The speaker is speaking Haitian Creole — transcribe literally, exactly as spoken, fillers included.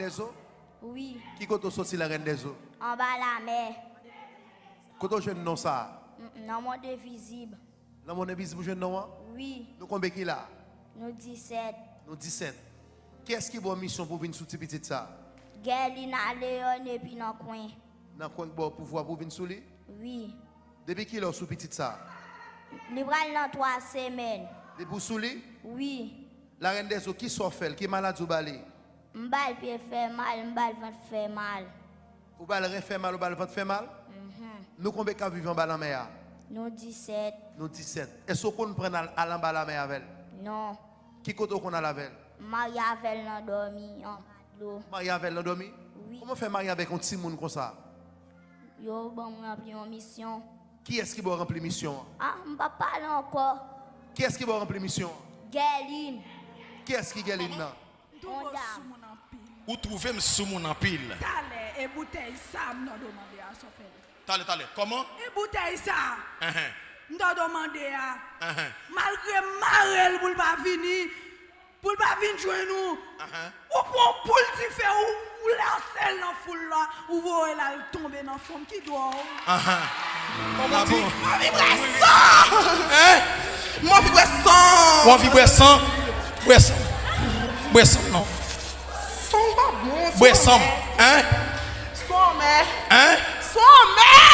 Dèzo? Wi. Ki kote w soti, Larèn Dèzo? Anba lamè. Kote w jwenn non sa a? M- Nan mond envizib. Nan mond envizib ou jwenn non an? Wi. Nou konbyen ki la? Nou disèt. Nou disèt. Kiyès ki ba w misyon pou w vin sou ti pitit sa a? Gèlina Leon epi nan kwen. Nan kwen k ba w pouvwa pou w vin sou li? Wi. Depi kilè w sou pitit sa a? Li pral nan twa semèn. Depi w sou li? Wi. Larèn Dèzo, kisa w fè l? Ki maladi w ba li? M ba l pye fè mal, m ba l vant fè mal. Ou ba l ren fè mal, ou ba l vant fè mal? Mhm. Nou konbyen k ap viv anba lanmè a? Nou disèt. Nou disèt. Èske w konn pran al, al anba lanmè avè l? Non. Ki kote w konn al avè l? M marye avè l nan dòmi, anba dlo. Marye avè l nan dòmi? Wi. Kòman w fè marye avèk yon timoun konsa? Yo ban m ranpli yon misyon. Kiyès ki ba w ranpli misyon an? Ah, m p ap pale ankò. Kiyès ki ba w ranpli misyon an? Gèlin. Kiyès ki Gèlin nan? M twouve w sou moun anpil. Ou twouve m sou moun anpil. Talè, e boutèy sa m nan do mande a, sa w fè l? Talè, talè. Kòman? E boutèy sa Enhen. m nan do mande a. Enhen. Malgre m mare l pou l pa vini, pou l pa vin jwenn ou. Ahan. Ou pran yon poul dife, ou, ou lanse l nan foul la, ou voye l al tonbe nan fon. Ki dwòl. Ahan. Kòman di? Mwen anvi bwè san! Hein? Mwen anvi bwè san! Ou anvi bwè san? Bwè san. Bwè san, non. San pa bon, bwè san, hein? San mè. Hein? San mè!